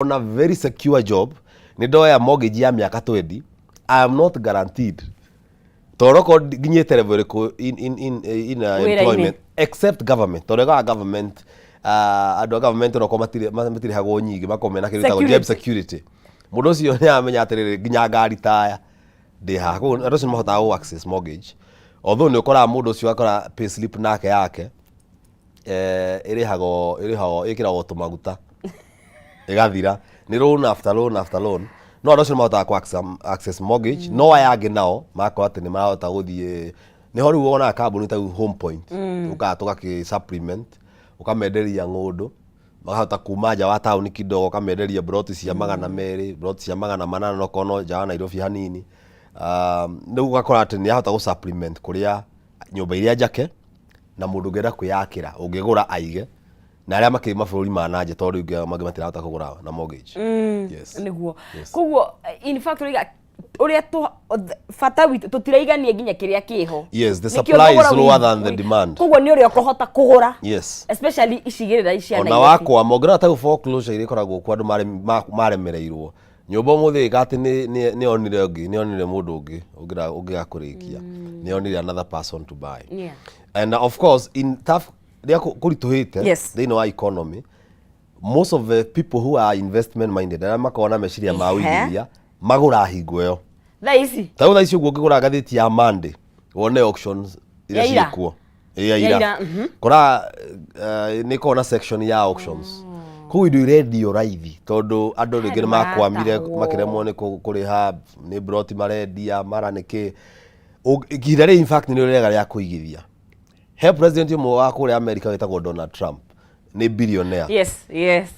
On a very secure job, nĩ ndoya mortgage ya mĩaka 20. I am not guaranteed tondũ okorwo nginyĩte level ĩrĩkũ in Wĩra-inĩ. employment, except government, tondũ ĩgaga government, andũ a government onokorwo matirĩhagwo nyingĩ, makorwo mena kĩndũ gĩtagwo job Security. security. Mũndũ ũcio nĩ aramenya atĩrĩrĩ, nginya ngari taya ndĩ haha. Koguo andũ acio nĩ mahotaga gũ access mortgage, although nĩ ũkoraga mũndũ ũcio akora pay slip nake yake ĩrĩhagwo ĩkĩragwo tũmaguta ĩgathira, nĩ loan after loan after loan. No andũ acio nĩ mahotaga kũ access mortgage, no aya angĩ nao magakorwo atĩ nĩ marahota gũthiĩ. Nĩho rĩu wonaga kambuni ta rĩu Home Point ũkaga tũgakĩ supplement, ũkamenderia ng'ũndũ, makahota kuma nja wa taũni kidogo, ũkamenderia broti cia 200, broti cia 800, nokorwo no nja wa Nairobi hanini. Rĩu ũgakora atĩ nĩ ahota gũ supplement kũrĩa nyũmba iria njake na mũndũ ũngĩenda kwĩyakĩra, ũngĩgũra aige, na arĩa makĩrĩ mabũrũri ma nanja, tondũ rĩu mangĩ matirahota kũgũra na mortgage. Yes. Nĩguo. Yes. Koguo in fact ũraiga ũrĩa bata witũ tũtiraigania nginya kĩrĩa kĩho. Yes, the Nĩkĩo supply is thogora lower than the demand. Koguo nĩ ũrĩa ũkũhota kũgũra, especially icigĩrĩra ici cia Ona Nairobi. wakwa mongerera ta foreclosure iria ikoragwo kuo, andũ maremereirwo nyũmba ũmũthĩ ĩka atĩ nĩ onire ũngĩ, nĩ onire mũndũ ũngĩ ũngĩgakũrĩkia, nĩ onire another person to buy. And of course in tough rĩrĩa kũritũhĩte thĩinĩ wa economy, most of the people who are investment minded, arĩa makoragwo na meciria ma ũigithia, magũraga hingo ĩyo. Thaa ici. Ta rĩu thaa ici ũguo, ũngĩgũra ngathĩti ya Monday wone auctions iria Ya ira. ciĩ kuo. Ya Ya ira. ira. Kora nĩ ĩkoragwo na section ya auctions kũu, indo irendio raithi tondũ andũ rĩngĩ Andũ nĩ makwamire, maratahwo. makĩremwo nĩ kũrĩha, nĩ broti marendia mara nĩ kĩ. Ihinda rĩrĩ in fact nĩ rĩega rĩa kũigithia. He president ũmwe wa kũrĩa America wĩtagwo Donald Trump, nĩ billionaire.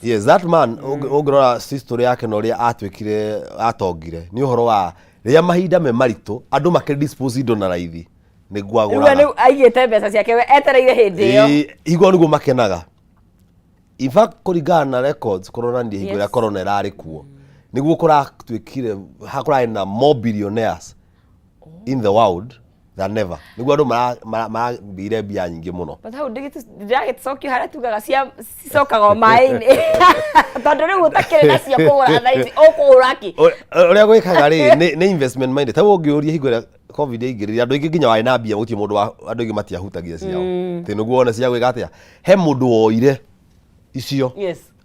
Yes, that man, ũngĩrora history yake na ũrĩa atuĩkire atongire, nĩ ũhoro wa rĩrĩa mahinda me maritũ, andũ makĩ dispose indo na raithi, nĩguo Rĩu agũraga. Rĩu aigĩte mbeca ciake we etereire hĩndĩ ĩyo. Ĩĩ, hingo nĩguo makenaga. In fact, kũringana na records, kũronania hingo ĩrĩa corona ĩrarĩ kuo nĩguo kũratuĩkire kũrarĩ na more billionaires in the world than ever, nĩguo andũ marambire mbia nyingĩ mũno. But hau ndĩragĩcokio harĩa tugaga cia cicokaga o maĩ-inĩ, tondũ rĩu ũtakĩrĩ nacio kũgũra thaa ici, ũkũgũra kĩ? Ũrĩa gwĩkaga rĩ, nĩ investment minded. Ta ũngĩũria, hingo ĩrĩa COVID yaingĩrire, andũ aingĩ nginya warĩ na mbia, gũtirĩ mũndũ wa andũ aingĩ matiahutagia ciao tĩ nĩguo wone cia gwĩka atĩa. He mũndũ woire icio,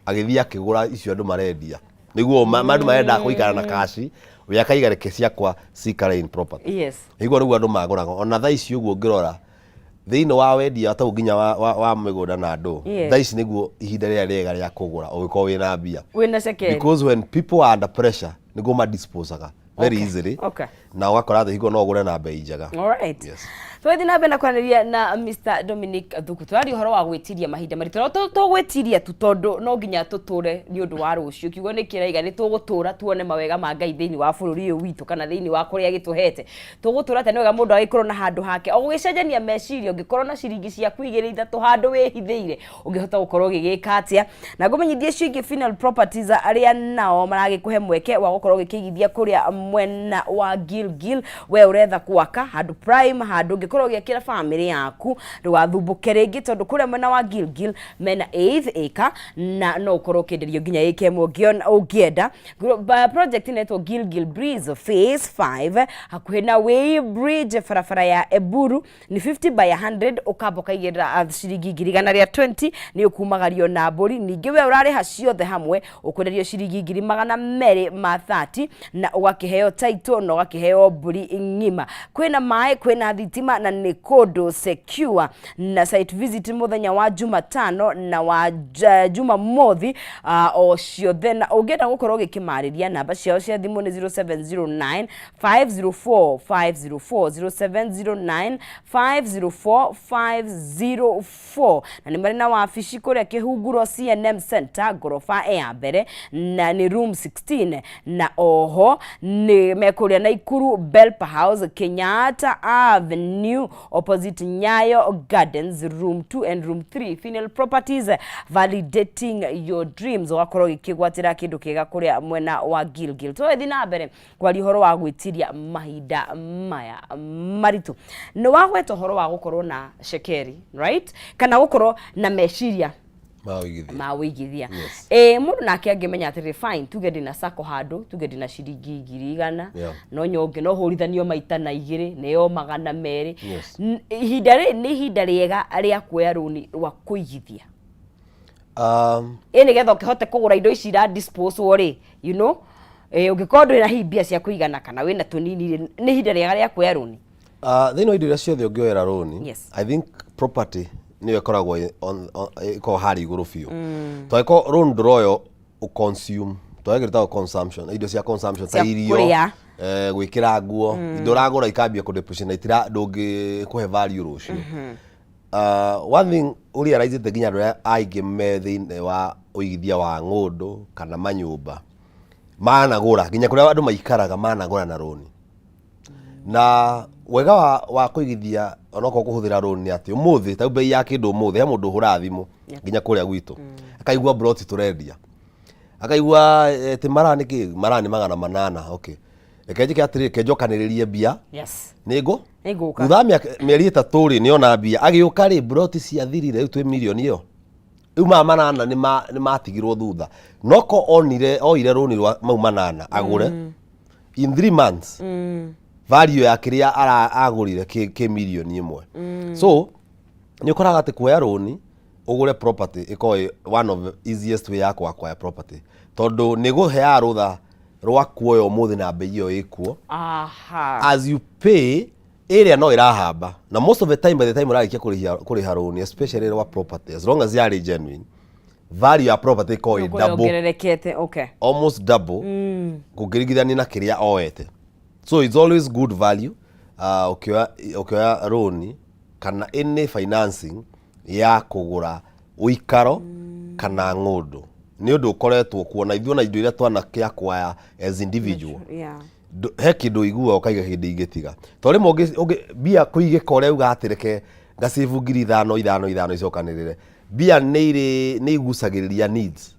agĩthiĩ akĩgũra icio andũ marendia, nĩguo andũ marenda gũikara na cash, we akaiga reke ciakwa cikare in property. Nĩguo rĩu andũ magũraga. Ona thaa ici ũguo ũngĩrora thĩinĩ wa wendia tau nginya wa mĩgũnda na andũ, thaa ici nĩguo ihinda rĩrĩa rĩega rĩa kũgũra ũngĩkorwo wĩna mbia, wĩna cekeri, because when people are under pressure nĩguo madisposaga very easily, na ũgakora atĩ hingo no ũgũre na bei njega. Alright. Yes. Tũgĩthiĩ na mbere na kwaranĩria na Mr. Dominic Thuku, tũraria ũhoro wa gwĩtiria mahinda maritũ. No tũgwĩtiria tu tondũ no nginya tũtũre nĩ ũndũ wa rũciũ. Kiugo nĩ kĩraiga nĩ tũgũtũra tuone mawega ma Ngai thĩinĩ wa bũrũri ũyũ witũ kana thĩinĩ wa kũrĩa gĩtũhete. Tũgũtũra atĩa? Nĩ wega mũndũ agĩkorwo na handũ hake o gũgĩcenjania meciria. Ũngĩkorwo na ciringi ciaku igĩrĩ ithatũ handũ wĩhithĩire, ũngĩhota gũkorwo ũgĩgĩka atĩa? Na ngũmenyithie icio ingĩ, Final Properties arĩa nao maragĩkũhe mweke wa gũkorwo ũgĩkĩigithia kũrĩa mwena wa Gilgil. We ũretha gwaka handũ prime, handũ ũngĩkorwo ũgĩakĩra famĩlĩ yaku, ndũgathumbũke rĩngĩ, tondũ kũrĩa mwena wa Gilgil mena eighth acre na no ũkorwo ũkĩenderio nginya ĩka ĩmwe ũngĩenda. Project inetwo Gilgil Breeze Phase 5, hakuhĩ na Way Bridge, barabara ya Eburu. Nĩ 50 by 100, ũkamba ũkaigĩrĩra ciringi 120,000, nĩ ũkumagario na mbũri. Ningĩ we ũrarĩha ciothe hamwe, ũkwenderio ciringi 230,000 na ũgakĩheo title na ũgakĩheo mbũri ng'ima. Kwĩna maĩ, kwĩna thitima na nĩ kũndũ secure. Na site visit mũthenya wa Jumatano na wa Jumamothi o ciothe. Na ũngĩenda gũkorwo ũgĩkĩmarĩria, namba ciao cia thimũ nĩ 0709 504 504, 0709 504 504. Na nĩ marĩ na wabici kũrĩa Kĩhunguro, CNM Center, ngoroba ya mbere, na nĩ room 16. Na oho nĩ mekũrĩa Naikuru, Belpa House, Kenyatta Avenue, opposite Nyayo Gardens, room 2 and room 3. Final Properties, validating your dreams. Ũgakorwo ũgĩkĩgwatĩra kĩndũ kĩega kũrĩa mwena wa Gilgil. Tũgĩthiĩ na mbere kwaria ũhoro wa gwĩtiria mahinda maya maritũ, nĩ wagweta ũhoro wa gũkorwo na cekeri, right, kana gũkorwo na meciria. Ma ũigithia. Ma ũigithia. Yes. Ĩ mũndũ nake angĩmenya atĩrĩ, fine, tuge ndĩna sacco handũ, tuge ndĩna ciringi 100,000, no nyonge no hũrithanio maita na igĩrĩ nĩyo 200. Ihinda rĩrĩ nĩ ihinda rĩega rĩa kuoya rũni rwa kũigithia? Ĩ nĩgetha ũkĩhote kũgũra indo ici ira dispose rĩ, ũngĩkorwo ndũrĩ na hihi mbia cia kũigana kana wĩna tũnini rĩ, nĩ ihinda rĩega rĩa kuoya rũni? Thĩinĩ wa indo iria ciothe ũngĩoera rũni, I think property nĩyo ĩkoragwo ĩkoragwo harĩa igũrũ biũ, tondũ angĩkorwo rũni ndũroyo ũconsume, tondũ he kĩndũ gĩtagwo consumption, indo cia consumption ta cia irio, kũrĩa. Gwĩkĩra nguo, indo ũragũra ikambia kũ depreciate na itira ndũngĩkũhe value rũciũ. One thing ũrealize nginya andũ arĩa aingĩ me thĩinĩ wa ũigithia wa ng'ũndũ kana manyũmba managũra, nginya kũrĩa andũ maikaraga managũra na rũni. Na wega wa kũigithia onokorwo kũhũthĩra rũni nĩ atĩ ũmũthĩ ta bei ya kĩndũ, ũmũthĩ he mũndũ ũhũraga thimũ nginya kũrĩa gwitũ, akaigua plot tũrendia, akaigua atĩ mara nĩ kĩ, mara nĩ 800. Okay, reke njĩke atĩrĩrĩ, reke njokanĩrĩrie mbia. Nĩngũ Nĩngũka. Thutha wa mĩeri 3 rĩ, nĩona mbia, agĩũka rĩ, plot ciathirire, rĩu twĩ mirioni ĩyo, rĩu maya 800 nĩ matigirwo thutha. No ko onire oire rũni rwa mau 800 agũre, in 3 months value ya kĩrĩa agũrire kĩ mirioni 1. So nĩ ũkoraga atĩ kuoya rũni ũgũre property ĩkorwo ĩ one of the easiest way ya kũ acquire property, tondũ nĩ gũheaga rũtha rwa kuoya ũmũthĩ na bei ĩyo ĩkuo. As you pay, ĩrĩa no ĩrahamba, na most of the time, by the time ũrarĩkia kũrĩha rũni, especially rwa property, as long as yarĩ genuine, value ya property ĩkorwo ĩ double. Yongererekete, okay. Almost double kũngĩringithania na kĩrĩa oete. So it's always good value ũkĩoya rũni kana any financing ya kũgũra ũikaro kana ng'ũndũ, nĩ ũndũ ũkoretwo kuona ithuĩ na indo iria twanakĩacquire as individual. He kĩndũ ũiguaga ũkaiga kĩndũ ingĩtiga, tondũ rĩmwe mbia kũigĩka ũrĩa uga atĩ reke ngacĩbu 5000 ithano ithano icokanĩrĩre, mbia nĩ irĩ nĩ igucagĩrĩria needs.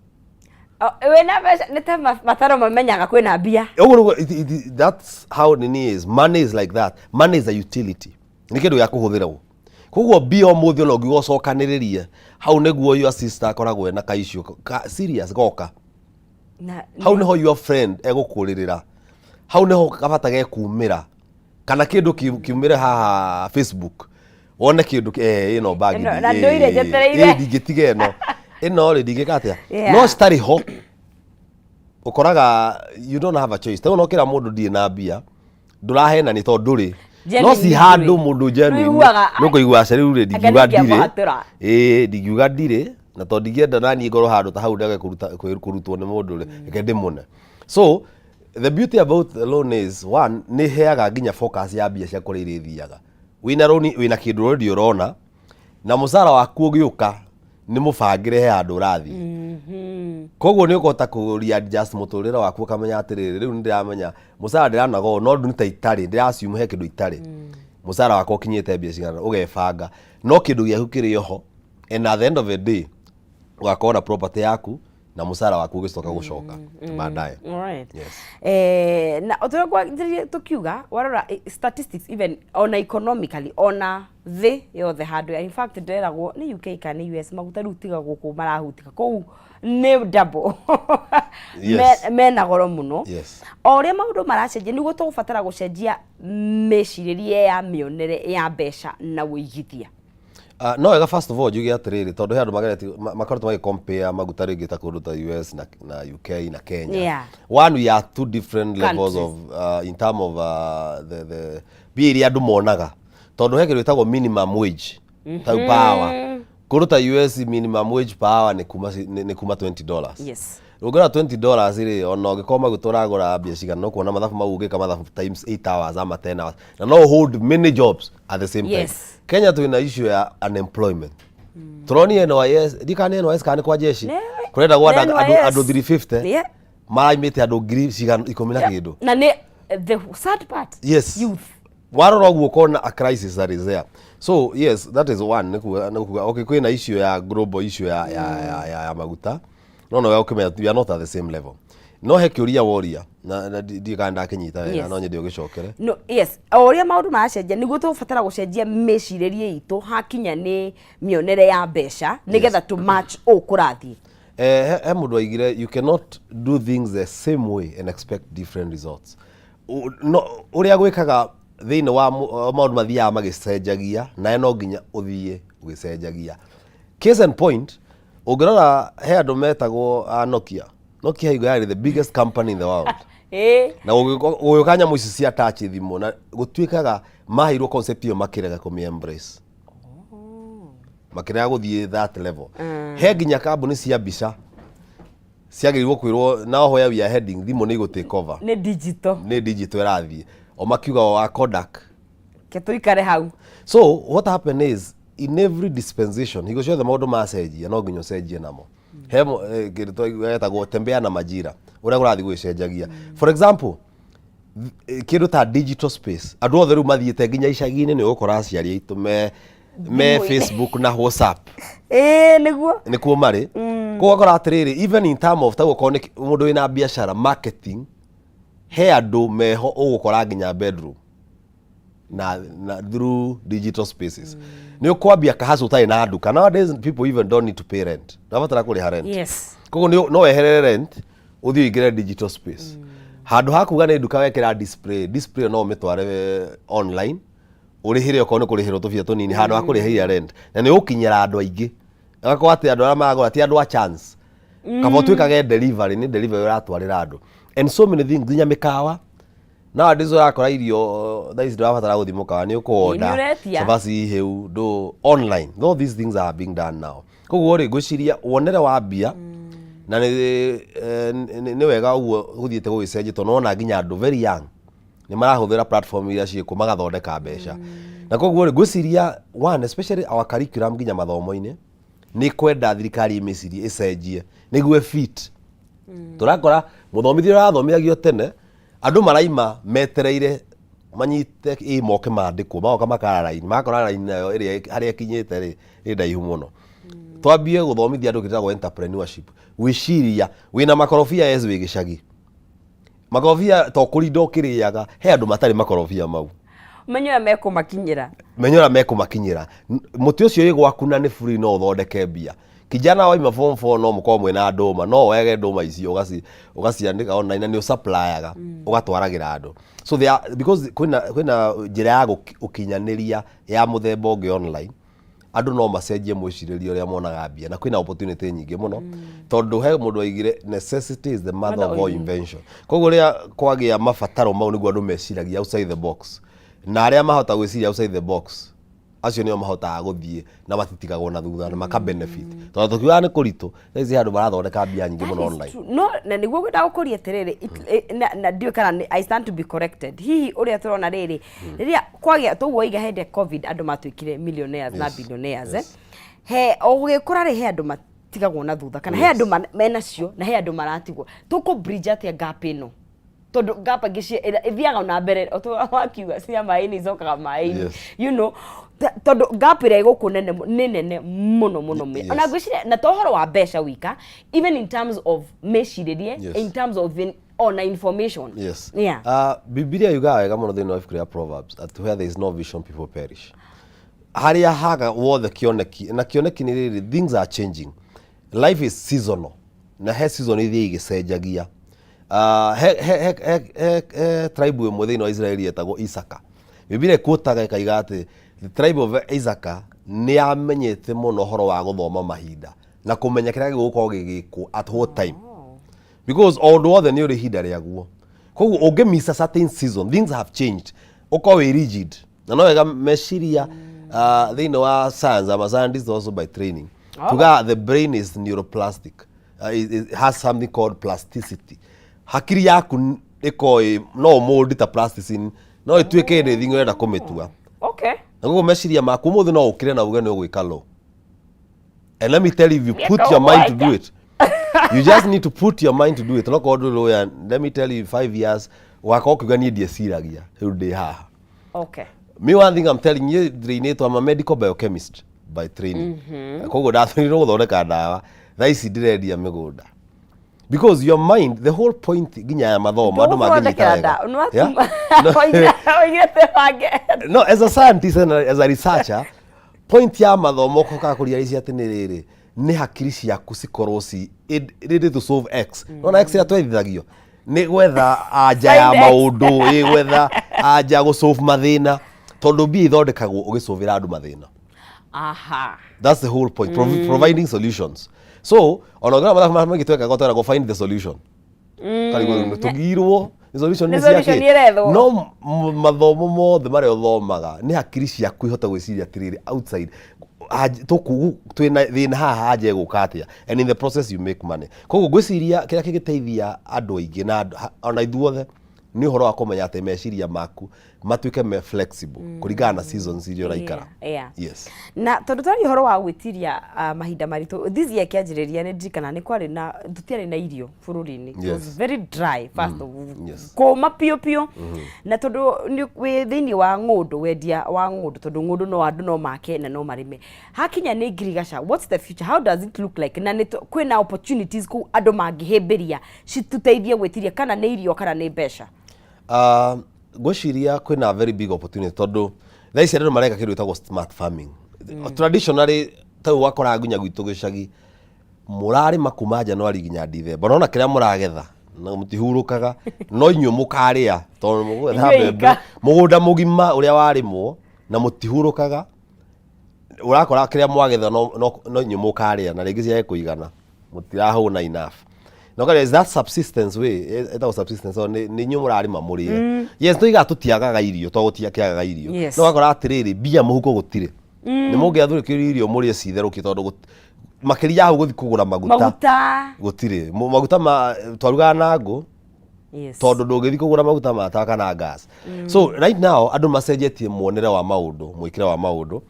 Oh, wĩna mbeca nĩ ta mataro mamenyaga kwĩna mbia. Ũguo nĩguo that's how nini is. Money is like that. Money is a utility, nĩ kĩndũ gĩa kũhũthĩrwo. Koguo mbia ũmũthĩ ona ũngiuga ũcokanĩrĩrie hau, nĩguo your sister akoragwo ena ka issue ka serious goka. Na Hau nĩho your friend egũkũrĩrĩra, hau nĩho kabata gekumĩra kana kĩndũ kiumĩre haha Facebook, wone kĩndũ ĩno bagi. Ĩno, na ndũire njetereire. Ndingĩtiga ĩno, ĩno rĩ, ndingĩka atĩa? No citarĩ ho ũkoraga you don't have a choice. Tarĩu no kĩra mũndũ ndirĩ na mbia, ndũrahenani tondũ ndũrĩ. No Genuine ci handũ ndũrĩ. mũndũ genuine Nĩũiguaga, nĩ ũkũigua aca rĩu rĩ, ndingiuga anga ndirĩ. nĩingĩamũhatũra. Ĩĩ, ndingiuga ndirĩ, na tondũ ndingĩenda naniĩ ngorwo handũ ta hau ndage kũrutwo nĩ mũndũ rĩ, reke ndĩmũne. So the beauty about the loan is, one, nĩ heaga nginya focus ya mbia cia kũrĩa irĩthiaga. Wĩna rũni, wĩna kĩndũ already ũrona, na mũcara waku ũgĩũka nĩ mũbangĩre he handũ ũrathiĩ. Koguo nĩ ũkũhota kũ readjust mũtũrĩre waku, ũkamenya atĩrĩrĩ, rĩu nĩ ndĩramenya mũcara ndĩranaga ũũ, no nĩ ta itarĩ ndĩraciumu he kĩndũ itarĩ, mũcara wakwa ũkinyĩte mbia cigana, ũgebanga no kĩndũ gĩaku kĩrĩ oho. And at the end of the day ũgakorwo na property yaku na mũcara waku ũgĩcoka gũcoka baadaye. Alright. Yes. Na tũrĩa tukiuga warora statistics, even ona economically, ona thĩ yothe handũ, in fact ndĩreragwo nĩ UK kana nĩ US, maguta rĩu tiga gũkũ marahutika kũu nĩ double. Mena goro mũno. O ũrĩa maũndũ maracenjia nĩguo tũgũbatara gũcenjia mĩcirĩrie ya mĩonere ya mbeca na ũigithia. No wega first of all njuge atĩrĩrĩ, tondũ he andũ mageretie makoretwo magĩ compare maguta rĩngĩ ta kũndũ ta US na UK na Kenya. One, we are two different levels countries. of in term of the mbia iria andũ monaga, tondũ he kĩndũ gĩtagwo minimum wage ta per hour. Kũndũ ta US minimum wage per hour nĩ kuma $20. Ũngĩgũra $20 rĩ, ona ũngĩkorwo maguta ũragũra mbia cigana, no kuona mathabu mau ũngĩka mathabu times 8 hours ama 10 hours, na no hold many jobs at the same time. Kenya twĩna issue ya unemployment. Tũronire NYS, ndikana nĩ NYS kana nĩ kwa jeshi, kũrenda gwatha Nĩ andũ NYS. andũ 350, maraimĩte andũ ngiri cigana ikũmi na kĩndũ. Na nĩ the sad part, youth. Warora ũguo ũkona a crisis that is there. So yes, that is one. Nĩ kuga okay, kwĩna issue ya global issue ya maguta, no wega ũkĩmenya we are not at the same level. No he kĩũria woria na ndiũĩ kana ndakinyita wega. No nyende ũgĩcokere. No, yes, o ũrĩa maũndũ maracenjia nĩguo tũgũbatara gũcenjia mĩcirĩrie itũ hakinya nĩ mĩonere ya mbeca nĩgetha tũ match ũũ kũrathiĩ. He mũndũ waigire, "You cannot do things the same way and expect different results." No ũrĩa gwĩkaga thĩinĩ wa maũndũ mathiaga magĩcenjagia, nawe no nginya ũthiĩ ũgĩcenjagia. Case and point, ũngĩrora he andũ metagwo a Nokia. Nokia hingo yarĩ the biggest company in the world. Na gũgĩũka nyamũ ici cia touch thimũ, na gũtuĩkaga maheirwo concept ĩyo makĩrega kũmĩ embrace, makĩrega gũthiĩ that level. He nginya kambuni cia mbica ciagĩrĩirwo kwĩrwo now where we are heading, thimũ nĩ igũ take over. Nĩ digital. Nĩ digital ĩrathiĩ, o makiuga wa Kodak. Ke tũikare hau. So what happen is, in every dispensation, hingo ciothe maũndũ macenjia, no nginya ũcenjie namo. He kĩndũ getagwo tembea na majira, ũrĩa kũrathiĩ gũgĩcenjagia. For example, kĩndũ ta digital space, andũ othe rĩu mathiĩte nginya icagi-inĩ, nĩ ũgũkora aciari aitũ me Thimũ-inĩ. Facebook na WhatsApp. Ĩĩ, nĩguo. Nĩkuo marĩ. Koguo ũgakora atĩrĩrĩ, even in term of ta gũkorwo nĩ mũndũ wĩna biacara, marketing, he andũ meho ũgũkora nginya bedroom na through digital spaces. Nĩ ũkwambia kahacu ũtarĩ na nduka. Nowadays people even don't need to pay rent, ndabatara kũrĩha rent. Koguo no weherere rent, ũthiĩ ũingĩre digital space. Handũ ha kuga nĩ nduka wekĩra display, display no ũmĩtware online, ũrĩhĩre okorwo nĩ kũrĩhĩrwo tũbia tũnini handũ ha kũrĩhĩria rent, na nĩ ũgũkinyĩra andũ aingĩ. Agakorwo atĩ andũ arĩa maragũra ti andũ a chance, kaba ũtuĩkage delivery, nĩ delivery ũratwarĩra andũ and so many things. Nginya mĩkawa nowadays ũrakora irio thaa ici ndũrabatara gũthiĩ mũkawa, nĩ ũkũorder. Nĩ ũretia. Cabaci hĩu ndũ online. All these things are being done now. Koguo rĩ, ngwĩciria wonere wa mbia na nĩ wega ũguo gũthiĩte gũgĩcenjia, tondũ nĩwona nginya andũ very young nĩ marahũthĩra platform iria ciĩkuo magathondeka mbeca. Na koguo rĩ, ngwĩciria one, especially our curriculum, nginya mathomo-inĩ, nĩ kwenda thirikari ĩmĩcirie ĩcenjie nĩguo fit. Tũrakora mũthomithia ũrĩa arathomithagio tene, andũ maraima metereire manyite ĩ moke mandĩkwo, magoka makara raini, makora raini nayo ĩrĩa harĩa ĩkinyĩte rĩ ĩ ndaihu mũno. Twambie gũthomithia andũ kĩtagwo entrepreneurship, gwĩciria wĩna makorobia. Yes, wĩ gĩcagi, makorobia to kũrinda ũkĩrĩaga, he andũ matarĩ makorobia mau. Menye ũrĩa mekũmakinyĩra. Menye ũrĩa mekũmakinyĩra. Mũtĩ ũcio wĩ gwaku na nĩ free, no ũthondeke mbia. Kijana waima form 4, no mũkorwo mwĩna ndũma, no wege ndũma icio ũgaciandĩka online na nĩ ũsupplyaga, ũgatwaragĩra andũ. So they are, because kwĩna njĩra ya ũkinyanĩria ya mũthemba ũngĩ online, andũ no macenjie mwĩcirĩrie ũrĩa monaga mbia, na kwĩna opportunity nyingĩ mũno, tondũ he mũndũ waigire, "Necessity is the mother of all invention." Koguo rĩrĩa kwagĩa mabataro mau, nĩguo andũ meciragia outside the box, na arĩa mahota gwĩciria outside the box, acio nĩo mahotaga gũthiĩ na matitigagwo na thutha na maka benefit, tondũ tũkiugaga nĩ kũritũ, thaa ici handũ marathondeka mbia nyingĩ mũno That is online. true. No na nĩguo ngwenda gũkũria atĩrĩrĩ, na ndiũĩ kana I stand to be corrected, hihi ũrĩa tũrona rĩrĩ, rĩrĩa kwagĩa tũguo iga hĩndĩ ya COVID, andũ matuĩkire millionaires na billionaires, he o gũgĩkũra rĩ, he andũ matigagwo na thutha kana he andũ menacio na he andũ maratigwo. Tũkũ bridge atĩa gap ĩno? Tondũ gap angĩ ĩthiaga na mbere o ta wakiuga, cia maĩ-inĩ icokaga maĩ-inĩ. Tondũ gap ĩrĩa ĩgũkũ nene nĩ nene mũno mũno mũno. Ona ngwĩciria na to ũhoro wa mbeca wika, even in terms of mĩcirĩrie, in terms of ona information. Bibilia yugaga wega mũno thĩinĩ wa ibuku rĩa Proverbs at where there is no vision, people perish. Harĩa haga wothe kĩoneki, na kĩoneki nĩ rĩrĩ, things are changing, life is seasonal, na he season ithiĩ igĩcenjagia. He tribe ĩmwe thĩinĩ wa Israeli yetagwo Isaka. Bibilia ĩkũtaga ĩkaiga atĩ the tribe of Isaka nĩ yamenyete mũno ũhoro wa gũthoma mahinda na kũmenya kĩrĩa gĩgũkorwo gĩgĩkwo at what time, because o ũndũ wothe nĩ ũrĩ ihinda rĩaguo. Koguo ũngĩ miss a certain season, things have changed, ũkorwo wĩ rigid. Na no wega meciria, thĩinĩ wa science, I'm a scientist also by training, tuga the brain is neuroplastic, it has something called plasticity. Hakiri yaku ĩkorwo no ũmũndi ta plasticine, no ĩtuĩke anything ũrenda kũmĩtua. Na koguo meciria maku ũmũthĩ no ũkĩre na uge nĩ ũgwĩka law, and let me tell you, if you put your mind to do it, you just need to put your mind to do it, no korwo ndũrĩ lawyer, let me tell you, in 5 years ũgakorwo ũkiuga niĩ ndieciragia, rĩu ndĩ haha. Me, one thing I'm telling you, ndĩinĩtwo, I'm a medical biochemist by training. Koguo ndathomirwo gũthondeka ndawa, thaa ici ndĩrendia mĩgũnda. Because your mind, the whole point nginya ya mathomo andũ mangĩnyita wega. Yeah? Oigire. No, as a scientist and as a researcher, point ya mathomo kũkaga kũrealize atĩ nĩ rĩrĩ, nĩ hakiri ciaku cikorwo ci ready to solve x. Nona x ĩrĩa twethithagio nĩ gwetha anja ya Find X. maũndũ, ĩ gwetha anja gũsolve mathĩna, tondũ mbia ithondekagwo ũgĩsolvĩra andũ mathĩna. That's the whole point. Providing solutions. So ona ũngĩona mathabu marĩa maingĩ twekaga, tweragwo find the solution. Karigwo nĩ tũgirwo nĩ solution. Nĩ Nĩ solution ciakĩ? ĩrethwo. No mathomo mothe marĩa ũthomaga nĩ hakiri ciaku ihote gwĩciria atĩrĩrĩ, outside tũkũ twĩna thĩna haha, anja ĩgũka atĩa, and in the process you make money. Koguo ngwĩciria kĩrĩa kĩngĩteithia andũ aingĩ na ona ithuothe nĩ ũhoro wa kũmenya atĩ meciria maku matuĩke me flexible kũringana na seasons iria ũraikara. Yes. Na tondũ twaria ũhoro wa gwĩtiria mahinda maritũ, this year kĩanjĩrĩria nĩ ndirikana nĩ kwarĩ na tũtiarĩ na irio bũrũri-inĩ. It was very dry first of kũma piũ piũ, na tondũ nĩ wĩ thĩinĩ wa ng'ũndũ, wendia wa ng'ũndũ, tondũ ng'ũndũ no andũ no make na no marĩme, hakinya nĩ ngirigaca, what's the future? How does it look like? Na nĩ kwĩna opportunities kũu andũ mangĩhĩmbĩria citũteithie gwĩtiria, kana nĩ irio kana nĩ mbeca? Ngwĩciria kwĩna very big opportunity, tondũ thaa ici andũ mareka kĩndũ gĩtagwo smart farming. Traditionally, ta rĩu wakoraga nginya gwitũ gĩcagi mũrarĩma kuma January nginya Dithemba, nona kĩrĩa mũragetha na mũtihurũkaga, no inyuĩ mũkarĩa tondũ mũgũgetha Inyuĩ mbembe ika. Mũgũnda mũgima ũrĩa warĩmwo na mũtihurũkaga, ũrakora kĩrĩa mwagetha no inyuĩ mũkarĩa na rĩngĩ ciage kũigana, mũtirahũna enough. No is that subsistence way, ĩtagwo subsistence, so nĩ inyuĩ mũrarĩma mũrĩe. Yes, tũigaga tũtiagaga irio to gũtiakĩagaga irio. No wakora atĩrĩrĩ, mbia mũhuko gũtirĩ, nĩ mũngĩathurĩkĩrio irio mũrĩe citherũkie, tondũ makĩria ya hau gũthiĩ kũgũra maguta maguta gũtirĩ. Maguta ma twarugaga na ngũ, tondũ ndũngĩthiĩ kũgũra maguta ma tawa kana gas. So right now andũ macenjetie muonere wa maũndũ, mwĩkĩre wa maũndũ.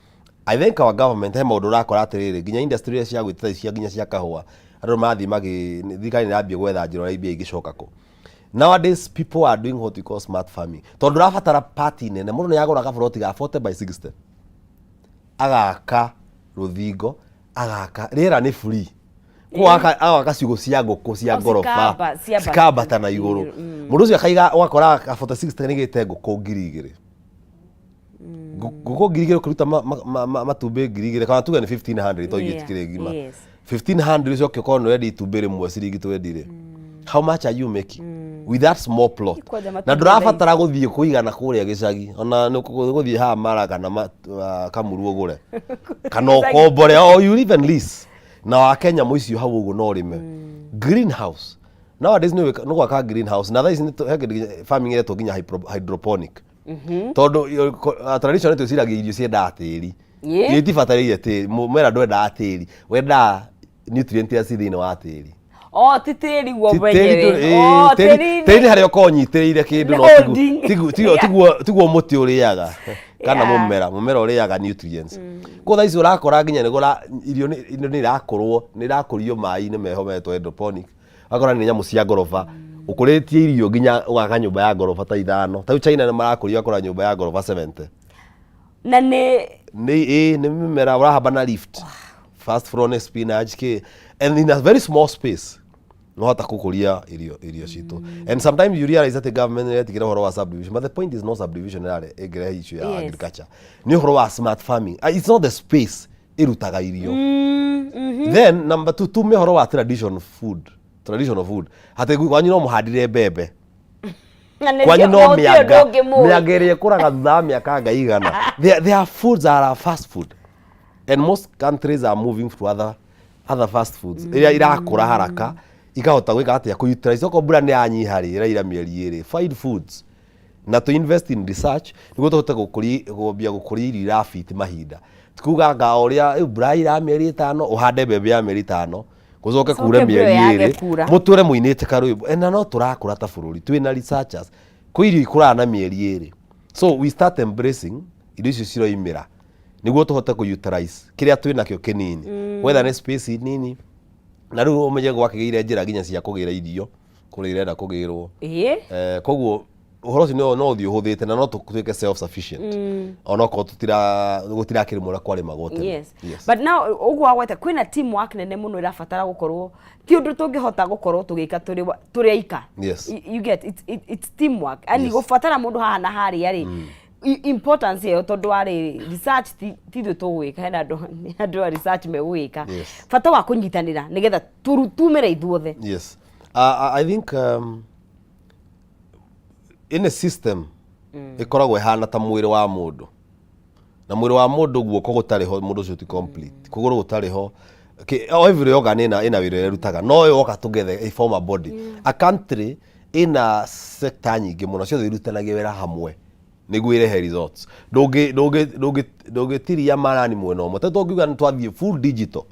I think our government, he maũndũ ũrakora atĩrĩrĩ, nginya industry iria cia gwĩtĩra cia nginya cia kahũa, andũ marathiĩ magĩ thirikari nĩ ĩrambia gwetha njĩra ũrĩa mbia ingĩcoka kũ. Nowadays people are doing what we call smart farming, tondũ ũrabatara pati nene. Mũndũ nĩ agũra gaburoti ga 40 by 60, agaka rũthingo, agaka rĩera nĩ free. Koguo agaka ciugũ cia ngũkũ cia O, ngoroba. Ciambata. Cikambata na igũrũ. Mũndũ ũcio akaiga, ũgakora ka 40 60 nĩ gĩte ngũkũ 2000. Ngũkũ 2000 ũkĩruta matumbĩ 2000, kana tuge nĩ 1500, to igĩtikĩrĩ ngima. 1500, ũcoke ũkorwo nĩ wendia itumbĩ rĩmwe ciringi 20 rĩ, how much are you making with that small plot? Kwanja Na matumbĩ. Ndũrabatara gũthiĩ kũigana kũrĩa gĩcagi, ona nĩ gũthiĩ haha Mara kana Kamuru ũgũre kana ũkombore, or you even lease na wake nyamũ icio hau ũguo no ũrĩme. Greenhouse nowadays, nĩ gwaka greenhouse, na thaa ici he kĩndũ farming ĩretwo nginya hydroponic, tondũ traditionally twĩciragia irio ciendaga tĩri. Irio itibatarĩire tĩri, mũmera ndwendaga tĩri, wendaga nutrient iria ci thĩinĩ wa tĩri. O ti tĩri guo Ti tĩri mwenyewe. ĩĩ, O, tĩri nĩ harĩa ũkorwo ũnyitĩrĩire kĩndũ, Nĩ no holding. tiguo mũtĩ ũrĩaga kana mũmera ũrĩaga nutrients. Koguo thaa ici ũrakora nginya nĩ gũra irio nĩ irakũrwo, nĩ irakũrio maĩ-inĩ meho metwo hydroponic. Ũgakora nĩ nyamũ cia ngoroba ũkũrĩtie irio, nginya ũgaka nyũmba ya ngoroba ta ithano. Ta rĩu China nĩ marakũria, ũgakora nyũmba ya ngoroba 70. Na nĩ Nĩ ĩ nĩ mĩmera ũrahamba na lift, first floor nĩ spinach kĩ, and in a very small space nohota gũkũria irio citũ. And sometimes you realize that the government nĩ ĩretigĩra ũhoro wa subdivision, but the point is no subdivision ĩrare ĩngĩrehe issue ya agriculture, nĩ ũhoro wa smart farming. It's not the space ĩrutaga irio. Then number two, tume ũhoro wa traditional food atĩ kwanyu no mũhandire mbembe. Na nĩ Kwanyu no gũtirĩ ũndũ mĩanga ũngĩ mũĩ. Mĩanga ĩrĩa ĩkũraga thutha wa mĩaka nga igana. There are foods that are fast food, and most countries are moving to other fast foods ĩrĩa irakũra haraka, ikahota gwĩka atĩa, kũ-utilize. Okorwo mbura nĩ yanyiha rĩ, ĩraira mĩeri 2, find foods na to invest in research nĩguo tũhote gũkũria, kũambia gũkũria irio irafiti mahinda. Tikuga anga o ũrĩa rĩu mbura ira mĩeri 5, ũhande mbembe ya mĩeri 5, gũcoke kure Gũcoke mbura mĩeri yage 2. kura. Mũtũre mũinĩte karwĩmbo ena no tũrakũra ta bũrũri, twĩna researchers kwĩ irio ikũraga na mĩeri 2. So we start embracing irio icio ciroimĩra nĩguo tũhote kũ-utilize kĩrĩa twĩ nakĩo kĩnini, whether nĩ space nini. Na rĩu ũmenye gwakĩgĩire njĩra nginya cia kũgĩra irio kũrĩa irenda kũgĩrwo. Koguo Ũhoro ũcio no ũthiĩ ũhũthĩte na no tũtuĩke self sufficient onokorwo tũtira gũtirakĩrĩmwo ũrĩa kwarĩmagwo tene. Yes. But now ũguo wagweta, kwĩna teamwork nene mũno ĩrabatara gũkorwo, ti ũndũ tũngĩhota gũkorwo tũgĩka tũrĩ aika. You get it's teamwork yani. Gũbatara mũndũ haha na harĩa rĩ, importance ĩyo, tondũ wa rĩrĩ, research ti ithuĩ tũgwĩka, hena andũ a research megũgĩka. Bata wa kũnyitanĩra nĩgetha tumĩre ithuothe. Yes, I think any system ĩkoragwo ĩhana ta mwĩrĩ wa mũndũ, na mwĩrĩ wa mũndũ guoko gũtarĩ ho, mũndũ ũcio ti complete, kũgũrũ gũtarĩ ho. Oh, every organ ĩna wĩra ũrĩa ĩrutaga, no yoka together ĩ form a body. A country ĩna sector nyingĩ mũno, ciothe irutanagia wĩra hamwe nĩguo irehe results. Ndũngĩtiria marani mwena ũmwe, tondũ tũngiuga nĩ twathiĩ full digital,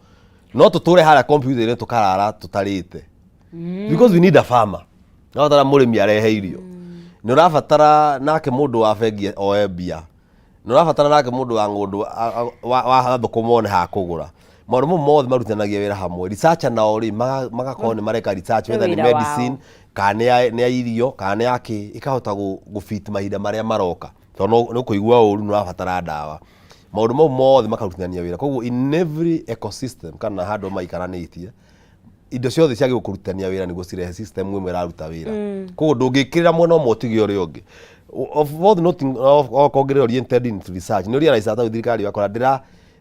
no tũtũre harĩa computer-inĩ tũkarara tũtarĩte, because we need a farmer. Ũrabatara mũrĩmi arehe irio, nĩ ũrabatara nake mũndũ wa bengi oe mbia, nĩ ũrabatara nake mũndũ wa ng'ũndũ wa thũkũma one ha kũgũra. Maũndũ mau mothe marutithanagia wĩra hamwe. Researcher nao rĩ, magakorwo nĩ mareka research, whether nĩ wĩra wao. Medicine kana nĩ ya irio kana nĩ ya kĩ, ĩkahota gũ fit mahinda marĩa maroka, tondũ nĩ ũkũigua ũru, nĩ ũrabatara ndawa. Maũndũ mau mothe makarutithania wĩra. Koguo in every ecosystem kana handũ maikaranĩtie, indo ciothe ciagĩrĩirwo kũrutithania wĩra nĩguo cirehe system ĩmwe ĩraruta wĩra. Koguo ndũngĩkĩrĩra mwena ũmwe ũtige ũrĩa ũngĩ. Of worth noting, okorwo ngĩrĩ oriented into research, nĩ ũrealize ta thirikari wakora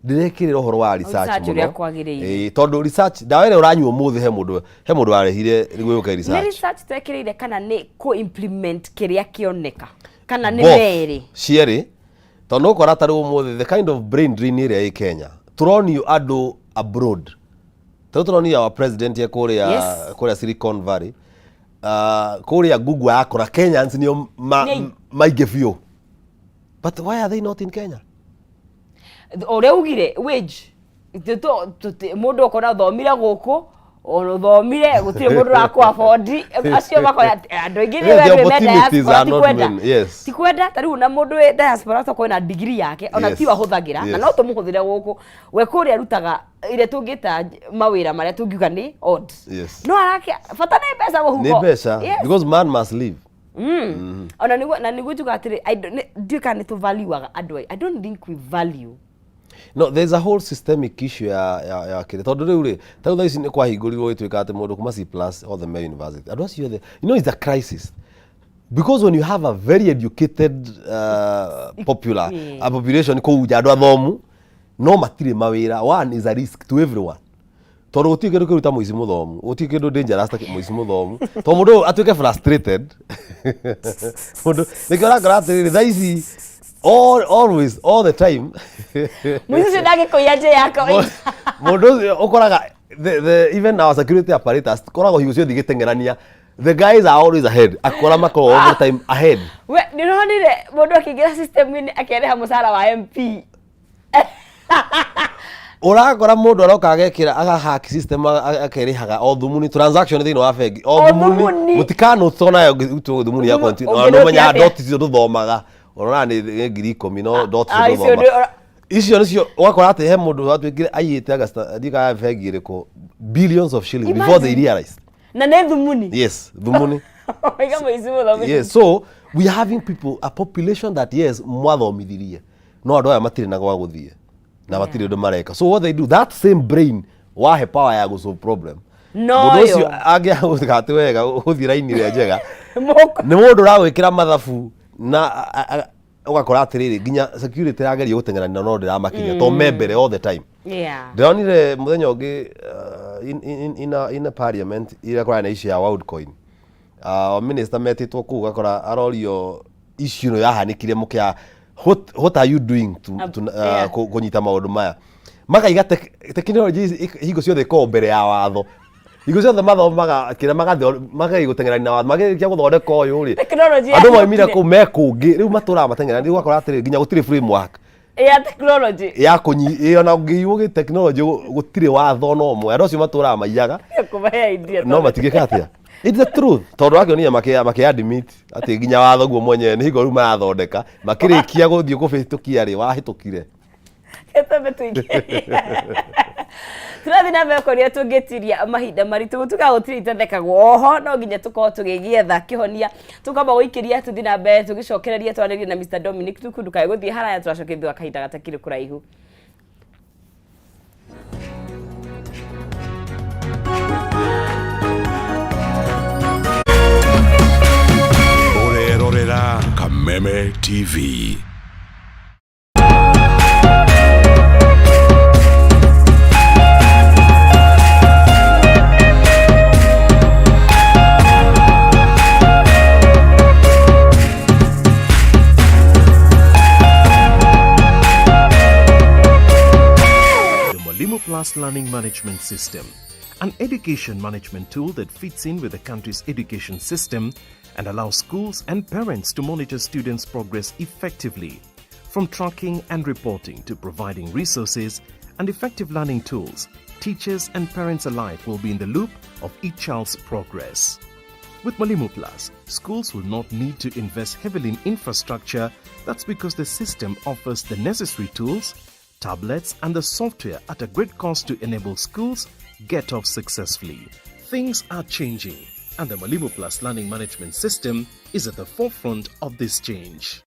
ndĩrekĩrĩra ũhoro wa research research ũrĩa mũno. kwagĩrĩire. Ĩĩ, tondũ research, ndawa ĩrĩa ũranyua ũmũthĩ, he mũndũ warehire nĩguo yũke nĩ research. Research twekĩrĩire kana nĩ kũ-implement kĩrĩa kĩoneka, kana nĩ Both. merĩ? Cierĩ, tondũ ũkora ta rĩu ũmũthĩ the kind of brain drain ĩrĩa ĩ Kenya, tũronio andũ abroad, tondũ tũronio our president e kũrĩa kũrĩa Silicon Valley, kũrĩa Google yakora Kenyans nĩo maingĩ biũ, but why are they not in Kenya? Ũrĩa ugire wage, mũndũ ũkona thomire gũkũ, ona ũthomire gũtirĩ mũndũ ũrakũ afford, acio makoya andũ aingĩ. Yeah, the Nĩ me opportunities diaspora are ti not kwenda many, yes. Ti kwenda. Ta rĩu na mũndũ wĩ diaspora tokorwo ena degree yake ona tiwe ahũthagĩra na no tũmũhũthĩre gũkũ, we kũrĩa arutaga ĩrĩa tũngĩta mawĩra marĩa tũngiuga nĩ odd, no arake bata nĩ mbeca mũhuko. Nĩ mbeca. Because man must live. Ona nĩguo na nĩguo njuga atĩrĩ, I don't- ndiũĩ kana nĩ tũvaluaga andũ aya. I don't think we value. No, there's a whole systemic issue ya kĩrĩa, tondũ rĩu rĩ, ta rĩu thaa ici nĩ kwahingũrirwo gĩtuĩka atĩ mũndũ kuma C plus othe me university, andũ acio othe, it's a crisis, because when you have a very educated popular a population kũu nja, andũ athomu no matirĩ mawĩra, one is a risk to everyone, tondũ gũtirĩ kĩndũ kĩru ta mũici mũthomu, gũtirĩ kĩndũ dangerous ta mũici mũthomu, tondũ mũndũ ũyũ atuĩke frustrated. Mũndũ nĩkĩo ũrakora atĩrĩrĩ, thaa ici always, all the time, Mũici ũcio ndangĩkũiya nja ya kawaida. Mũndũ ũcio ũkoraga even our security apparatus koragwo hingo ciothe igĩteng'erania. The guys are always ahead, akora makoragwo all the time ahead. We nĩ ũronire mũndũ akĩingĩra system-inĩ akerĩha mũcara wa MP? Ũrakora mũndũ aroka agekĩra agahack system, akerĩhaga o thumuni transaction thĩinĩ wa bengi o O thumuni. Thumuni. Mũtikanũtwo nayo ngĩrutwo thumuni ya continue. Ũngĩnũtia Ona ũmenyaga atĩa? Dot icio ndũthomaga, ũrona nĩ 10,000, no dot Ah, icio icio ndũthomaga. Icio nĩcio ũgakora atĩ he mũndũ watuĩkire aiyĩte ndiũĩ kana bengi ĩrĩkũ, billions of shillings before they Imagine. realized. Na nĩ thumuni. Yes, thumuni. Oiga mũici mũthomu. Yes, so we are having people, a population that, yes, mwathomithirie, no andũ aya matirĩ na gwa gũthiĩ na matirĩ ũndũ mareka. So what they do, that same brain wahe power ya gũ solve problem, No mũndũ yo. ũcio angĩagũka atĩ wega gũthiĩ raini ĩrĩa njega, Mũko. Nĩ mũndũ ũragwĩkĩra mathabu na ũgakora atĩrĩrĩ, nginya security ĩrageria gũteng'erania no ndĩramakinya to me mbere all the time. Ndĩronire mũthenya ũngĩ in a parliament ĩrĩa kũrarĩ na issue ya Worldcoin, minister metĩtwo kũu, ũgakora arorio issue ĩno yahanĩkire mũkĩa, what are you doing to kũnyita maũndũ maya, makaiga technology ici hingo ciothe ĩkoragwo mbere ya watho. Hingo ciothe mathomaga kĩrĩa magageria gũteng'erania na watho, magĩrĩkia gũthondeka ũyũ rĩ, Technology andũ maumire yahĩtũkire. Kũu me kũngĩ, rĩu matũraga mateng'erania. Rĩu ũgakora atĩrĩ, nginya gũtirĩ framework ya technology ya kũnyi ĩ, ona ũngĩiywo gĩ technology, gũtirĩ watho no ũmwe, andũ acio matũraga maiyaga. Kũmahe idea. No matigĩka atĩa, it's the truth, tondũ wakĩonire makĩ admit atĩ nginya watho guo mwenyewe nĩ hingo rĩu marathondeka, makĩrĩkia gũthiĩ kũbĩtũkia rĩ, wahĩtũkire. Twambe tũingĩrie. Tũrathiĩ na mbere kũrĩa tũngĩtiria mahinda maritũ, gũtuĩka gũtirĩ itathekagwo oho, no nginya tũkorwo tũgĩgĩetha kĩhonia. Tũkamba gũikĩria, tũthiĩ na mbere tũgĩcokereria twanĩrie na Mr Dominic Thuku. Ndũkae gũthiĩ haraya, tũracokeria thutha wa kahinda gatakĩrĩ kũraihu. Ũrerorera Kameme TV. The Mwalimu Plus Learning Management System, an education management tool that fits in with the country's education system and allows schools and parents to monitor students' progress effectively. From tracking and reporting to providing resources and effective learning tools, teachers and parents alike will be in the loop of each child's progress. With Mwalimu Plus, schools will not need to invest heavily in infrastructure. That's because the system offers the necessary tools, tablets, and the software at a great cost to enable schools get off successfully. Things are changing, and the Mwalimu Plus Learning Management System is at the forefront of this change.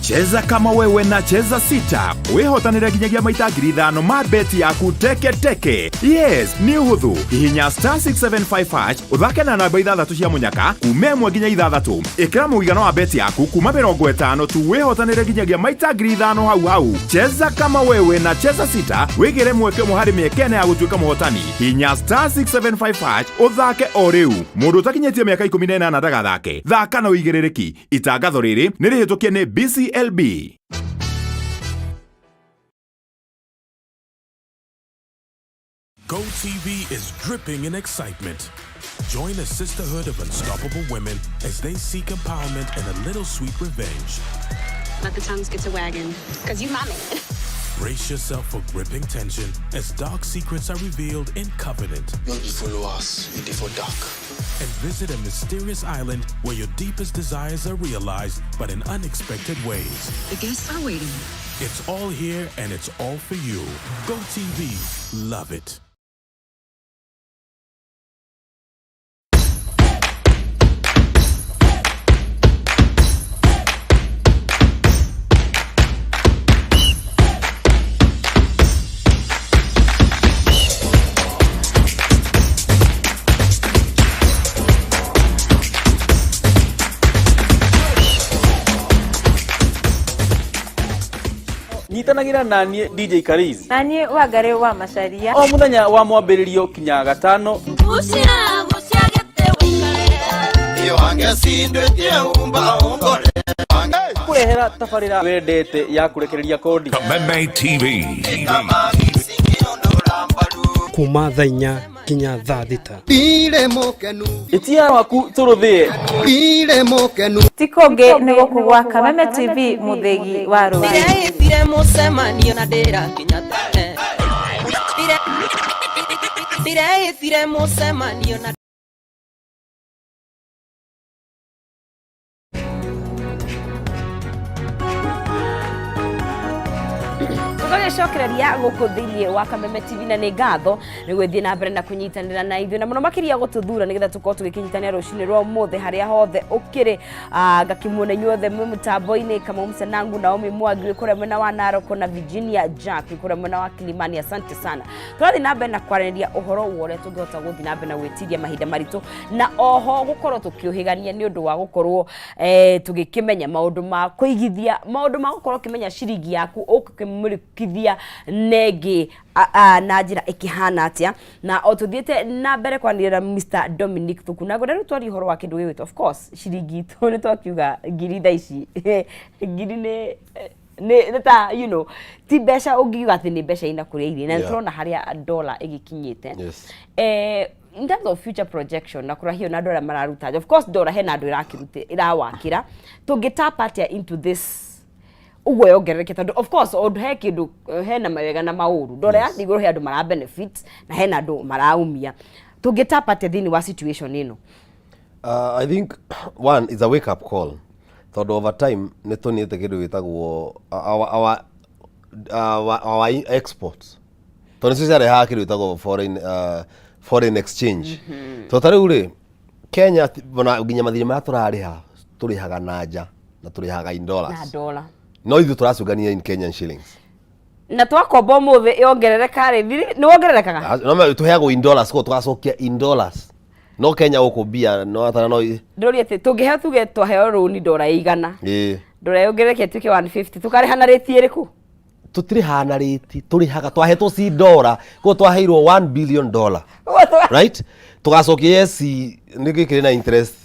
Cheza kama wewe na Cheza Sita, wĩhotanĩre nginyagia maita 5,000 ma beti yaku teke teke. Yes, nĩ ũhũthũ. Hihinya star 675 hash, ũthake na namba ithathatũ cia mũnyaka kuma 1 nginya 6. Ĩkĩra mũigana wa beti yaku kuma 50 tu, wĩhotanĩre nginyagia maita 5,000 hau hau. Cheza kama wewe na Cheza Sita, wĩgĩre mweke ũmwe harĩ mĩeke 4 ya gũtuĩka mũhotani. Hihinya star 675 hash ũthake o rĩu. Mũndũ ũtakinyĩtie mĩaka 18 ndagathake. Thaka na ũigĩrĩrĩki. Itangatho rĩrĩ nĩ rĩhĩtũkie nĩ BCLB. Go TV is dripping in excitement. Join a sisterhood of unstoppable women as they seek empowerment and a little sweet revenge. Let the tongues get to wagging, because you my man. Brace yourself for gripping tension as dark secrets are revealed in Covenant. Don't you follow us, we dey for dark. And visit a mysterious island where your deepest desires are realized, but in unexpected ways. The guests are waiting. It's all here and it's all for you. Go TV, love it. Nyitanagĩra na niĩ DJ Kariz Na niĩ Wangarĩ wa Macaria o mũthenya wa mwambĩrĩrio kinya gatano. Kũrehera tabarĩra wendete ya kũrekereria kodi. Kameme TV. Kuma thaa 4 nginya thaa 6. Ĩtia waku tũrũthĩe. Ti kũngĩ nĩ gũkũ gwa Kameme TV, mũthĩgi wa rũrĩrĩ. Ndĩreĩtire mũcemanio na ndĩrakinya tene. Ndĩreĩtire mũcemanio na Tũgagĩcokereria gũkũ thĩinĩ wa Kameme TV, na nĩ ngatho nĩ gwĩthiĩ na mbere na kũnyitanĩra na ithuĩ, na mũno makĩria gũtũthura nĩgetha tũkorwo tũgĩkĩnyitanĩra rũcinĩ rwa ũmũthĩ harĩa hothe ũkĩrĩ. Ngakĩmuona inyuothe mwĩ mũtambo-inĩ, Kamau Msanangu, Naomi Mwangi wĩ kũrĩa mwena wa Narok, na Virginia Jack wĩ kũrĩa mwena wa Kilimani, asante sana. Tũrathiĩ na mbere na kwaranĩria ũhoro wa ũrĩa tũngĩhota gũthiĩ na mbere na gwĩtiria mahinda maritũ, na oho gũkorwo tũkĩũhĩgania nĩ ũndũ wa gũkorwo tũgĩkĩmenya maũndũ ma kũigithia, maũndũ ma gũkorwo ũkĩmenya ciringi yaku ũkĩmũrĩkithia nengĩ na njĩra ĩkĩhana atĩa. Na o tũthiĩte na mbere kwanĩrĩra Mr Dominic Thuku, na ngwenda rĩu twarie ũhoro wa kĩndũ gĩgwĩtwo, of course, ciringi itũ. Nĩ twakiuga ngiri thaa ici, ngiri nĩ ta ti mbeca ũngiuga atĩ nĩ mbeca ina kũrĩa irio, na nĩ tũrona harĩa dollar ĩgĩkinyĩte. In terms of future projection na kũrahio na andũ arĩa mararuta, of course dollar hena andũ ĩrakĩrute ĩrawakĩra, tũngĩtap atĩa into this ũguo yongerereke? Tondũ of course ũndũ he kĩndũ hena mawega na maũru, dollar yathiĩ igũrũ he andũ mara benefit na hena andũ maraumia. Tũngĩtap atĩa thĩinĩ wa situation ĩno? I think one is a wake up call, tondũ over time nĩ tũniĩte kĩndũ gĩtagwo our our exports tondũ nĩcio ciarehaga kĩndũ gĩtagwo foreign exchange. Tondũ ta rĩu rĩ, Kenya ona nginya mathirĩ marĩa tũrarĩha, tũrĩhaga na nja na tũrĩhaga in na dollars, dola. No ithuĩ tũracungania in Kenyan shillings. Na twakomba ũmũthĩ yongerereka rĩ, nĩ wongererekaga. Ah, no tũheagwo in dollars, koguo tũgacokia in dollars, no Kenya gũkũ mbia no atana no Ndĩroria atĩ tũngĩheo, tuge twaheo rũni ndora 100, ĩĩ, ndora yongerereke ĩtuĩke 150, tũkarĩha na rĩti ĩrĩkũ? Tũtirĩhaga na rĩti, tũrĩhaga twahetwo ci ndora, koguo twaheirwo $1 billion, right, tũgacokia, yes, nĩ gĩkĩrĩ na interest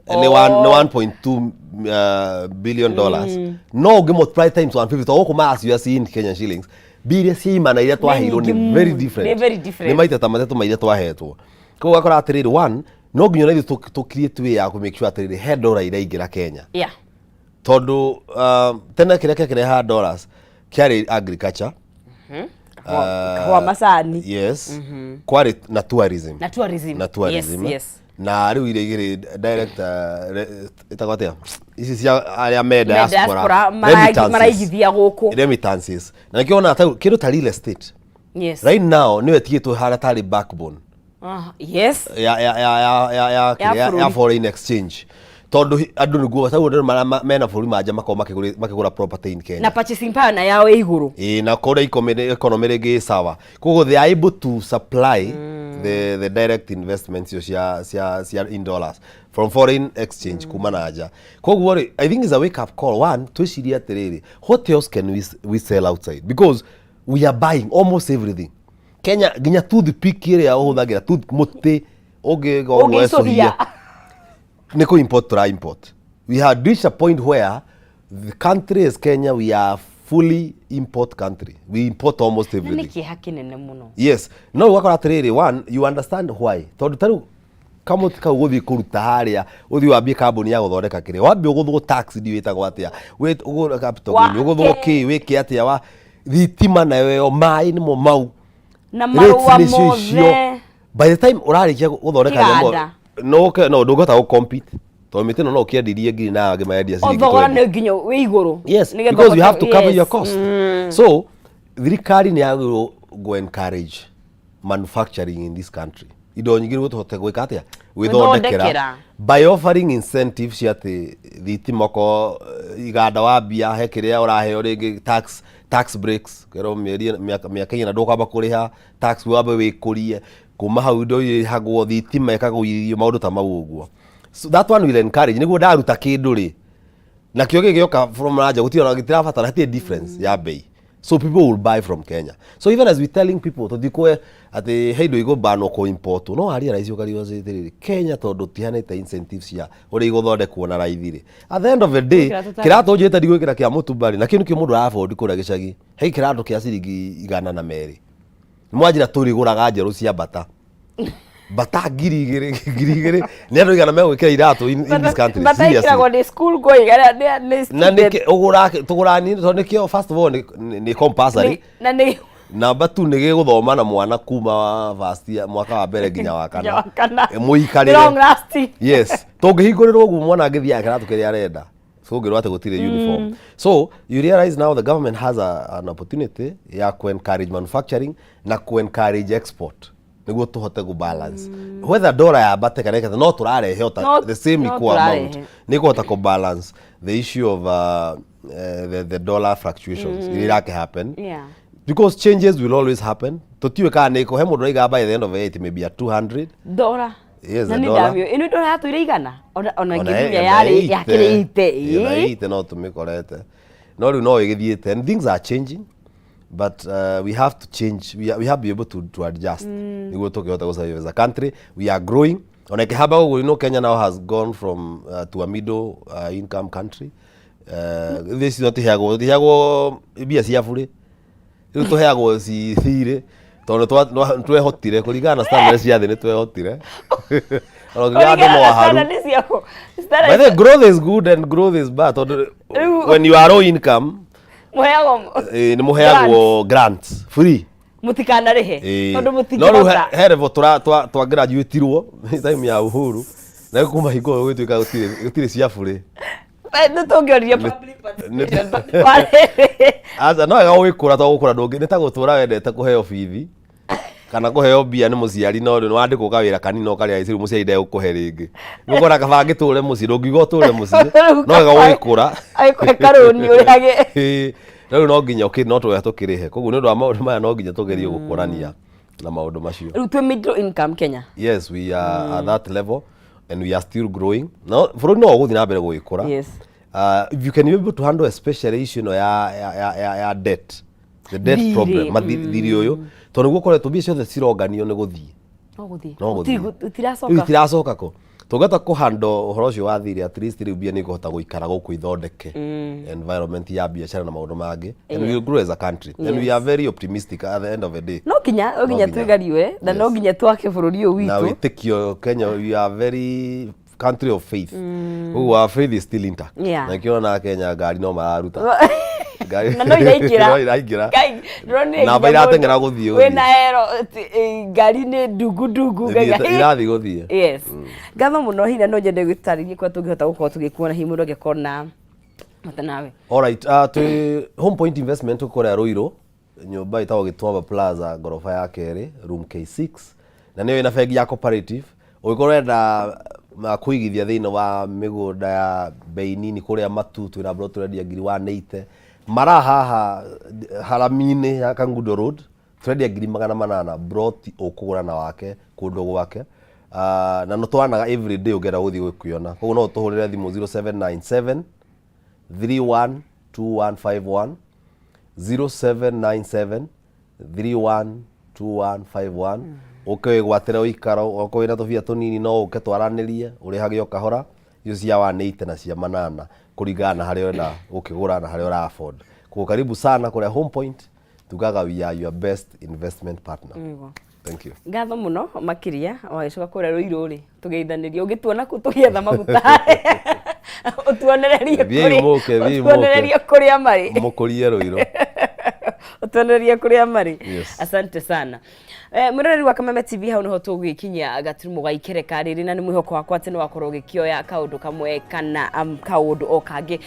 nĩ 1.2 billion dollars, no ũngĩ multiply times 150, tondũ gũkũ maracioya ci in Kenyan shillings, mbia iria ciaimana iria twaheirwo nĩ nyingĩ very mũno. different. Nĩ very different. Nĩ maita ta matatũ ma iria twahetwo. Koguo ũgakora atĩrĩrĩ, one, no nginya ona ithuĩ tũ create way ya kũ make sure atĩrĩrĩ, he dollar iraingĩra Kenya, tondũ tene kĩrĩa kĩakĩrehaga dollars kĩarĩ agriculture. Kahũa, macani. Yes, kwarĩ na tourism. Na tourism. Na tourism. Na rĩu iria igĩrĩ direct, ĩtagwo atĩa, ici cia arĩa me Me diaspora, diaspora, remittances. Maraigithia gũkũ. Remittances. Na nĩkĩo wona ta kĩndũ ta real estate right now nĩyo ĩtigĩtwo harĩa tarĩ backbone ya Ya ya bũrũri. Foreign exchange, tondũ andũ nĩguo tarĩu andũ mena bũrũri manja makoragwo makĩgũra property in Kenya. Na purchasing power na yao ĩ igũrũ. Ĩĩ, na kũrĩa economy rĩngĩ ĩ sawa, koguo they are able to supply the direct investments icio cia in dollars from foreign exchange kuma na nja. Koguo rĩ, I think is a wake up call. One, twĩcirie atĩrĩrĩ, what else can we sell outside? Because we are buying almost everything. Kenya nginya toothpick ĩrĩa ũhũthagĩra, tooth mũtĩ ũngĩ Ũngĩicũhia. Nĩ kũ import tũra import. We have reached a point where the country is Kenya, we are fully import country. We import almost Na nĩ everything. Kĩeha kĩnene mũno. Yes, no ũgakora atĩrĩrĩ, one, you understand why, tondũ tarĩu kamũtĩ kau gũthiĩ kũruta harĩa, ũthiĩ wambie kambuni ya gũthondeka kĩrĩa, wambie ũgũthwo tax, ndiũ ĩtagwo atĩa, ũgũre capital gain, ũgũthwo kĩ, wĩke atĩa, wa thitima nayo ĩyo, maĩ nĩmo mau, Na rates marũa nĩcio icio. Mothe. By the time ũrarĩkia gũthondeka nyamũ, Kĩganda. no ndũngĩhota gũ compete, tondũ mĩtĩ ĩno no ũkĩendirie ngiri na angĩ marendia O ciringi thogora 20. nĩ nginya wĩ igũrũ. Yes, Nĩgetha because you have to cover your cost. So thirikari nĩ yagĩrĩirwo go encourage manufacturing in this country, indo nyingĩ nĩguo tũhote gwĩka atĩa? Gwĩthondekera. Gwĩthondekera. By offering incentives cia atĩ thitima, okorwo iganda wambia, he kĩrĩa ũraheo rĩngĩ, tax breaks, kerwo mĩeri mĩaka 4 ndũkwamba kũrĩha tax, wambe wĩkũrie kuma hau, indo irĩhagwo, thitima ĩkagũithio, maũndũ ta mau ũguo. So that one will encourage, nĩguo ndaruta kĩndũ rĩ, nakĩo gĩgĩoka from nanja, gũtirĩ ona gĩtirabatara, hatirĩ difference ya bei, so people will buy from Kenya. So even as we telling people tũtikwe atĩ he indo igũbanwo kũ import, no aria raici ũkariwa atĩrĩrĩ, Kenya tondũ tihanĩte incentives cia ũrĩa igũthondekwo na raithi rĩ, at the end of the day, Gwĩkĩra tũtarĩ. Kĩratũ njĩte ndigwĩkĩra kĩa mũtumba rĩ, nakĩo nĩkĩo mũndũ ara afford kũrĩa gĩcagi, he kĩratũ kĩa ciringi 102. Mwanjĩra tũrĩgũraga njerũ cia bata bata 2000, 2000 nĩ andũ igana megwĩkĩra iratũ in this country? Bata Seriously. ĩkĩragwo nĩ school going arĩa nĩ Na student. nĩkĩ ũgũra tũgũra nini? Tondũ nĩkĩo first of all nĩ compulsory. Na nĩ Number two, nĩ gĩgũthoma na mwana kuma first year, mwaka wa mbere nginya wa Nginya wa kana. kana. Eh, mũikarĩre. Long lasting. Yes, tũngĩhingũrĩrwo ũguo mwana angĩthiaga kĩratũ kĩrĩa arenda, tũngĩrwo atĩ gũtirĩ uniform. So you realize now the government has an opportunity ya ku encourage manufacturing na ku encourage export, nĩguo tũhote gũ balance whether dollar yambate kana ĩkate, no tũrarehe o ta the same No equal amount, tũrarehe. nĩ kũhota kũ balance the issue of the dollar fluctuations iria irake happen, because changes will always happen. Tũtiũĩ kana nĩ he mũndũ ũraiga by the end of the year it may be at 200. Ndora. Yes, Na the nĩ dollar. ndamĩũĩ ĩno ndora yatũire 100, ona Ona ngĩmenya ona yarĩ yakĩrĩ ite. Ona ite no tũmĩkorete, no rĩu no ĩgĩthiĩte and things are changing, but we have to change, we have to be able to adjust nĩguo tũkĩhota gũ survive as a country. We are growing ona ĩkĩhamba ũguo. Kenya now has gone from to a middle income country. This tũtiheagwo mbia cia burĩ, rĩu tũheagwo ci thirĩ, tondũ twehotire kũringana na standard cia thĩ, nĩ twehotire ona ũngĩgĩa andũ no aharu. By the way, growth is good and growth is bad, tondũ when you are low income, Mũheagwo nĩ mũheagwo grants free. Mũtikanarĩhe tondũ No rĩu mũtingĩhota. He level twa graduatirwo time ya Uhuru, na rĩu kuma hingo ĩyo gũgĩtuĩka gũtirĩ cia burĩ. Nĩ tũngĩoririe public participation, but warĩ- Aca no wega gũgĩkũra to gũkũra ndũngĩ nĩ ta gũtũra wendete kũheo bithi kana kũheo mbia nĩ mũciari no rĩu wandĩkwo kawĩra kanini no karĩa rĩu mũciari ndegũkũhe rĩngĩ. Nĩ ũkona kaba ngĩtũre mũciĩ ndũngiuga ũtũre mũciĩ no wega gũgĩkũra. Agĩkũhe karũni ũrĩhage. Ĩĩ, rĩu no nginya no twega tũkĩrĩhe koguo nĩ ũndũ wa maũndũ maya no nginya tũgerie gũkũrania na maũndũ macio. Rĩu twĩ middle income Kenya. Yes, we are at that level and we are still growing. No bũrũri no ũgũthiĩ na mbere gũgĩkũra. If you can be able to handle especially issue ĩno ya debt, the debt Thirĩ, problem, thirĩ ũyũ, tondũ nĩguo ũkoretwo mbia ciothe cironganio nĩ gũthiĩ. No gũthiĩ. No gũthiĩ. Gũtirĩ- Gũtiracoka. Rĩu itiracoka kũ tũngĩhota kũhandle ũhoro ũcio wa thirĩ, at least rĩu mbia nĩ ikũhota gũikara gũkũ ithondeke environment ya biacara na maũndũ mangĩ, and we will grow as a country and we are very optimistic at the end of the day. No nginya No nginya. twĩgariũre na no nginya twake bũrũri ũyũ Na witũ. wĩtĩkio, Kenya, we are very country of faith, koguo our faith is still intact. Na kĩo na Kenya ngari no mararuta. Na no iraingĩra. No iraingĩra. Ngai, ndĩronire Namba nginya irateng'era mũndũ gũthiĩ, wĩna gũthiĩ. ero atĩ, ngari nĩ ndungu ndungu. Irathiĩ gũthiĩ. Yes, ngatho mũno hina no nyende gwĩtarĩria kũrĩa tũngĩhota gũkorwo tũgĩkuona hihi mũndũ angĩkorwo na bata nawe. Alright, twĩ Home Point Investment kũrĩa Ruiru, nyũmba ĩtagwo Gĩtuamba Plaza, ngoroba ya kerĩ, room K6, na nĩyo ĩna bengi ya Cooperative. Ũngĩkorwo ũrenda kũigithia thĩinĩ wa mĩgũnda ya bei nini kũrĩa Matu, twĩna plot tũrendia ngiri 180. Mara haha Harami-inĩ ya Kangundo Road tũrendia ngiri 800 plot ũkũgũra na wake kũndũ gwake. Na no twaranaga every day ũngĩenda gũthiĩ gũkĩona, koguo no ũtũhũrĩre thimũ 0797 312151, 0797 312151, ũke wĩgwatĩre ũikaro. Okorwo wĩna tũbia tũnini no ũke twaranĩrie, ũrĩhage o kahora icio cia 180 na cia manana kũringana na harĩa ũrenda gũkĩgũra na harĩa ũra afford. Koguo karibu sana kũrĩa Home Point, tugaga we are your best investment partner. Nĩguo. Thank you. Ngatho mũno makĩria. Wagĩcoka kũrĩa Rũirũ rĩ, tũgeithanĩrie ũngĩtuona kũ tũgĩetha maguta, ũtuonererie. Thiĩi mũke, thiĩi mũke. Ũtuonererie kũrĩa marĩ. Mũkũrie Rũirũ. Ũtuonererie kũrĩa marĩ. Yes. Asante sana. Mwĩroreri wa Kameme TV, hau niho tũgĩkinyia gaturumo ga ikereka rĩrĩ, na nĩ mwĩhoko wakwa atĩ nĩ wakorwo ũgĩkĩoya kaũndũ kamwe kana kaũndũ o kangĩ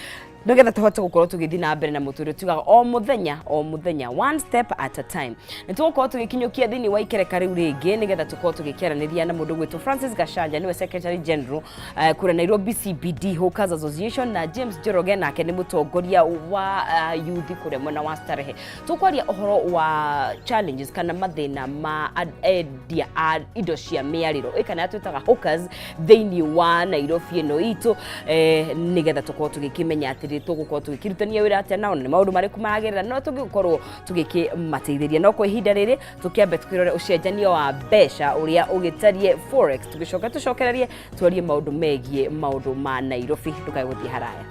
nĩgetha tũhote gũkorwo tũgĩthiĩ na mbere na mũtũrĩre. Tugaga o mũthenya o mũthenya, one step at a time. Nĩ tũgũkorwo tũgĩkinyũkia thĩinĩ wa ikereka rĩu rĩngĩ nĩgetha tũkorwo tũgĩkĩaranĩria na mũndũ gwĩtwo Francis Gachanja, nĩwe secretary general kũrĩa Nairobi CBD Hawkers Association, na James Njoroge, nake nĩ mũtongoria wa youth kũrĩa mwena wa Starehe. Tũkwaria ũhoro wa challenges kana mathĩna ma endia a indo cia mĩarĩro ĩ kana twĩtaga hawkers thĩinĩ wa Nairobi ĩno itũ, nĩgetha tũkorwo tũgĩkĩmenya atĩrĩ tũgũkorwo tũgĩkĩrutania wĩra atĩa nao na nĩ maũndũ marĩkũ maragerera no tũngĩgũkorwo tũgĩkĩmateithĩria. No kwa ihinda rĩrĩ tũkĩambe tũkĩrore ũcenjania wa mbeca ũrĩa ũgĩtariĩ, forex, tũgĩcoka tũcokererie twarie maũndũ megiĩ maũndũ ma Nairobi. Ndũkae gũthiĩ haraya.